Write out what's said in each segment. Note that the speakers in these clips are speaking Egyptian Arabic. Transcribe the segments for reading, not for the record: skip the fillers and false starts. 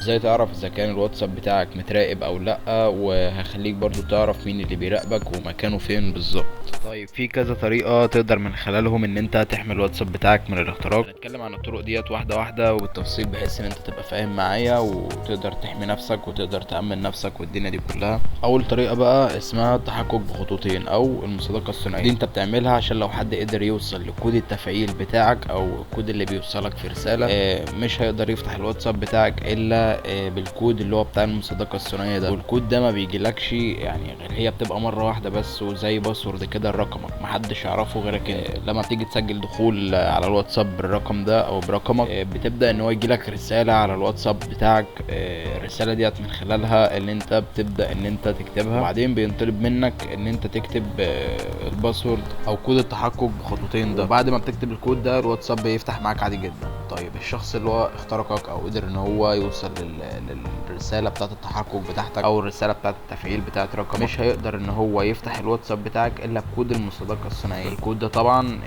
ازاي تعرف اذا كان الواتساب بتاعك متراقب او لا، وهخليك برضو تعرف مين اللي بيراقبك ومكانه فين بالظبط. طيب في كذا طريقة تقدر من خلالهم ان انت تحمي الواتساب بتاعك من الاختراق. هنتكلم عن الطرق ديت واحدة واحدة وبالتفصيل بحيث ان انت تبقى فاهم معايا وتقدر تحمي نفسك وتقدر تأمن نفسك والدنيا دي كلها. اول طريقة بقى اسمها التحقق بخطوتين او المصادقة الثنائية. دي انت بتعملها عشان لو حد قدر يوصل لكود التفعيل بتاعك او الكود اللي بيوصلك في رسالة، مش هيقدر يفتح الواتساب بتاعك الا بالكود اللي هو بتاع المصادقة الثنائية ده. والكود ده ما بيجيلكش يعني غير هي بتبقى مرة واحدة بس، وزي password كده لرقمك محدش يعرفه غيرك انت. لما بتيجي تسجل دخول على الواتساب بالرقم ده او برقمك، بتبدأ ان هو يجيلك رسالة على الواتساب بتاعك. الرسالة ديت من خلالها اللي انت بتبدأ ان انت تكتبها، وبعدين بينطلب منك ان انت تكتب ال password او كود التحقق بخطوتين ده. وبعد ما بتكتب الكود ده الواتساب بيفتح معاك عادي جدا. طيب الشخص اللي هو اخترقك او قدر ان هو يوصل للرسالة بتاعة التحقق بتاعتك او الرسالة بتاعة التفعيل بتاعة رقمك، مش هيقدر ان هو يفتح الواتساب بتاعك الا بكود المصادقة الثنائية. الكود ده طبعا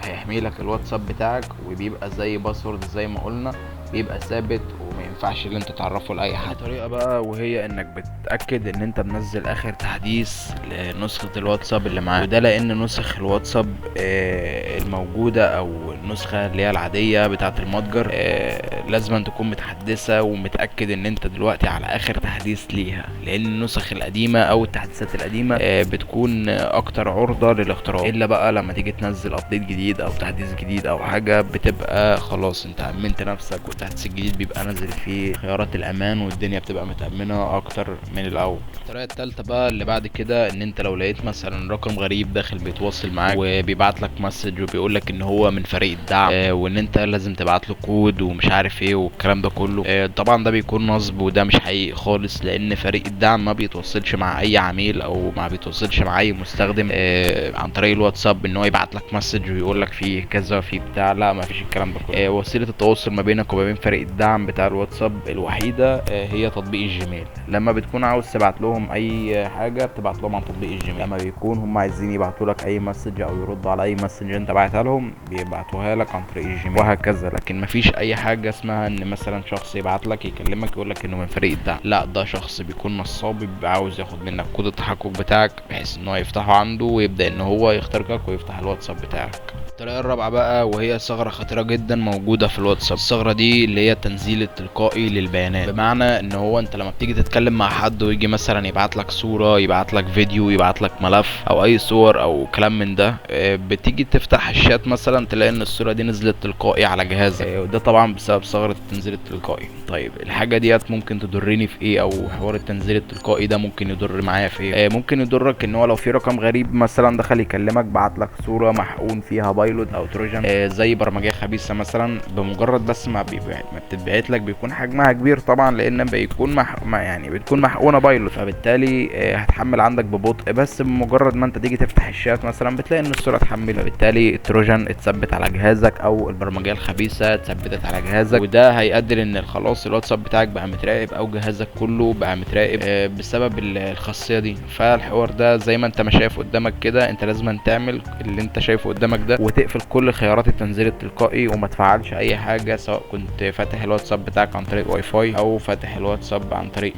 هيحمي لك الواتساب بتاعك، وبيبقى زي password زي ما قلنا، بيبقى ثابت وما ينفعش ان انت تعرفه لاي حد. طريقه بقى وهي انك بتتاكد ان انت منزل اخر تحديث لنسخه الواتساب اللي معاك، وده لان نسخ الواتساب الموجوده او النسخه اللي هي العاديه بتاعه المتجر لازم تكون متحدثه ومتاكد ان انت دلوقتي على اخر تحديث ليها، لان النسخ القديمه او التحديثات القديمه بتكون اكتر عرضه للاختراق. الا بقى لما تيجي تنزل update جديد او تحديث جديد او حاجه، بتبقى خلاص انت امنت نفسك، والتحديث الجديد بيبقى نازل فيه خيارات الامان والدنيا بتبقى متامنه اكتر من الاول. الطريقه الثالثه بقى اللي بعد كده، ان انت لو لقيت مثلا رقم غريب داخل بيتواصل معاك وبيبعت لك message وبيقول لك ان هو من فريق الدعم، وان انت لازم تبعت له كود ومش عارف ايه والكلام ده كله، طبعا ده بيكون نصب وده مش حقيقي خالص، لان فريق الدعم ما بيتواصلش مع اي عميل او ما بيتواصلش مع اي مستخدم عن طريق الواتساب ان هو يبعت لك message ويقول لك فيه كذا في بتاع، لا ما فيش الكلام ده كله. وسيله التواصل ما بينك وما بين فريق الدعم بتاع الواتساب الوحيده هي تطبيق الجيميل. لما بتكون عاوز تبعت لهم اي حاجه بتبعت لهم عن تطبيق الجيميل. لما بيكون هم عايزين يبعتوا لك اي message او يردوا على اي message انت بعتها لهم بيبعتوها لك عن طريق الجيميل وهكذا. لكن مفيش اي حاجه اسمها ان مثلا شخص يبعت لك يكلمك يقول لك انه من فريق الدعم، لا ده شخص بيكون نصاب بيبقى عاوز ياخد منك كود التحقق بتاعك بحيث ان هو يفتحه عنده ويبدا ان هو يخترقك ويفتح الواتساب بتاعك. الطريقه الرابعه بقى وهي ثغره خطيره جدا موجوده في الواتساب. الثغره دي اللي هي التنزيل التلقائي للبيانات، بمعنى ان هو انت لما بتيجي تتكلم مع حد ويجي مثلا يبعت لك صوره، يبعت لك فيديو، يبعت لك ملف او اي صور او كلام من ده، بتيجي تفتح الشات مثلا تلاقي ان الصوره دي نزلت تلقائي على جهازك، وده طبعا بسبب ثغره التنزيل التلقائي. طيب الحاجه ديت ممكن تضرني في ايه، او حوار التنزيل التلقائي ده ممكن يضر معايا في ايه؟ ممكن يضرك ان هو لو في رقم غريب مثلا دخل يكلمك بعت لك صوره محقون فيها payload او trojan، زي برمجيه خبيثه مثلا، بمجرد بس ما بتتبعت لك بيكون حجمها كبير طبعا، لان بيكون يعني بتكون محقونه payload، فبالتالي هتحمل عندك ببطء، بس بمجرد ما انت تيجي تفتح الشات مثلا بتلاقي ان الصوره اتحملت، فبالتالي ال trojan اتثبت على جهازك او البرمجيه الخبيثه اتثبتت على جهازك، وده هيؤدي لان خلاص الواتساب بتاعك بقى متراقب او جهازك كله بقى متراقب بسبب الخاصيه دي. فالحوار ده زي ما انت ما شايف قدامك كده، انت لازم تعمل اللي انت شايفه قدامك ده وتقفل كل خيارات التنزيل التلقائي وما تفعلش اي حاجه، سواء كنت فاتح الواتساب بتاعك عن طريق واي فاي او فاتح الواتساب عن طريق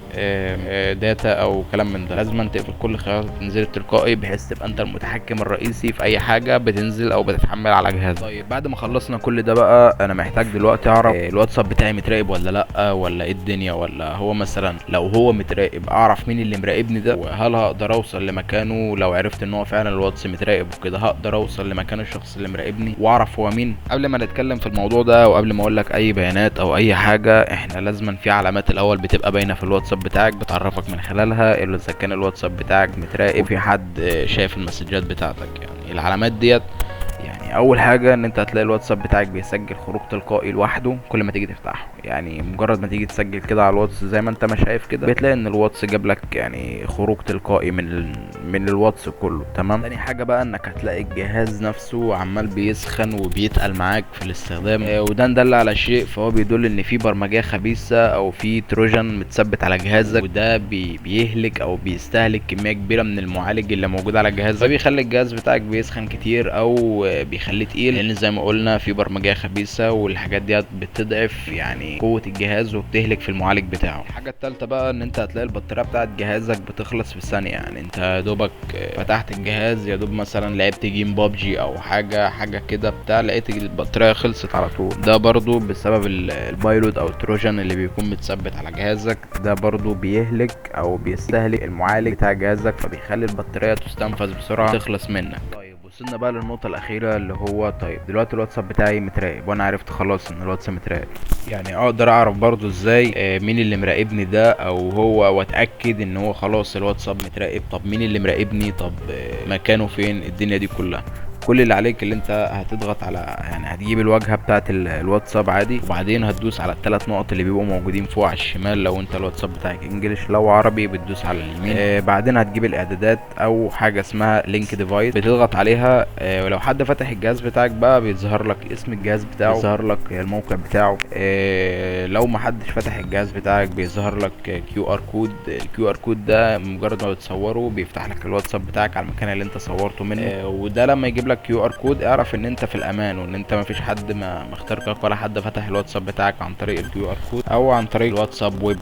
data او كلام من ده. لازم تقفل كل خيارات التنزيل التلقائي بحيث تبقى انت المتحكم الرئيسي في اي حاجه بتنزل او بتتحمل على جهازك. طيب بعد ما خلصنا كل ده بقى، انا محتاج دلوقتي اعرف الواتساب بتاعي متراقب ولا لا، ولا ايه الدنيا، ولا هو مثلا لو هو متراقب اعرف مين اللي مراقبني ده، وهل هقدر اوصل لمكانه لو عرفت ان هو فعلا الواتس متراقب وكده، هقدر اوصل لمكان الشخص اللي مراقبني واعرف هو مين؟ قبل ما نتكلم في الموضوع ده وقبل ما اقول لك اي بيانات او اي حاجه، احنا لازما في علامات الاول بتبقى باينه في الواتساب بتاعك بتعرفك من خلالها اذا كان الواتساب بتاعك متراقب وفي حد شايف المسجات بتاعتك. يعني العلامات ديت، يعني اول حاجه ان انت هتلاقي الواتساب بتاعك بيسجل خروج تلقائي لوحده كل ما تيجي تفتحه، يعني مجرد ما تيجي تسجل كده على الواتس زي ما انت ما شايف كده بتلاقي ان الواتس جاب لك يعني خروج تلقائي من الواتس كله. تمام. تاني حاجه بقى انك هتلاقي الجهاز نفسه عمال بيسخن وبيتقل معاك في الاستخدام، وده دل على شيء فهو بيدل ان في برمجيه خبيثه او في trojan متثبت على جهازك، وده بيهلك او بيستهلك كميه كبيره من المعالج اللي موجود على جهازك، فبيخلي الجهاز بتاعك بيسخن كتير او بيخليه تقيل، لان زي ما قلنا في برمجيه خبيثة والحاجات ديت بتضعف يعني قوة الجهاز وبتهلك في المعالج بتاعه. الحاجة الثالثة بقى ان انت هتلاقي البطارية بتاعت جهازك بتخلص في ثانية، يعني انت يا دوبك فتحت الجهاز يا دوب مثلا لعبت game PUBG او حاجة كده بتاع، لقيت البطارية خلصت على طول. ده برضو بسبب ال payload او ال trojan اللي بيكون متثبت على جهازك، ده برضو بيهلك او بيستهلك المعالج بتاع جهازك، فبيخلي البطارية تستنفذ بسرعة تخلص منك. طيب وصلنا بقى للنقطة الاخيرة اللي هو طيب دلوقتي الواتساب بتاعي متراقب، وانا عرفت خلاص ان الواتساب متراقب، يعني اقدر اعرف برضو ازاي مين اللي مراقبني ده او هو، واتاكد ان هو خلاص الواتساب متراقب. طب مين اللي مراقبني؟ طب مكانه فين؟ الدنيا دي كلها. كل اللي عليك اللي انت هتضغط على يعني هتجيب الواجهة بتاعه الواتساب عادي، وبعدين هتدوس على الثلاث نقط اللي بيبقوا موجودين فوق على الشمال لو انت الواتساب بتاعك English، لو عربي بتدوس على اليمين. بعدين هتجيب الاعدادات او حاجة اسمها link device بتضغط عليها، ولو حد فتح الجهاز بتاعك بقى بيظهر لك اسم الجهاز بتاعه، بيظهر لك الموقع بتاعه. لو ما حدش فتح الجهاز بتاعك بيظهر لك QR code، ال QR code ده مجرد ما بتصوره بيفتح لك الواتساب بتاعك على المكان اللي انت صورته منه، وده لما يجيب لك QR code اعرف ان انت في الامان، وان انت مفيش حد ما اخترقك ولا حد فتح الواتساب بتاعك عن طريق ال QR code او عن طريق الواتساب ويب.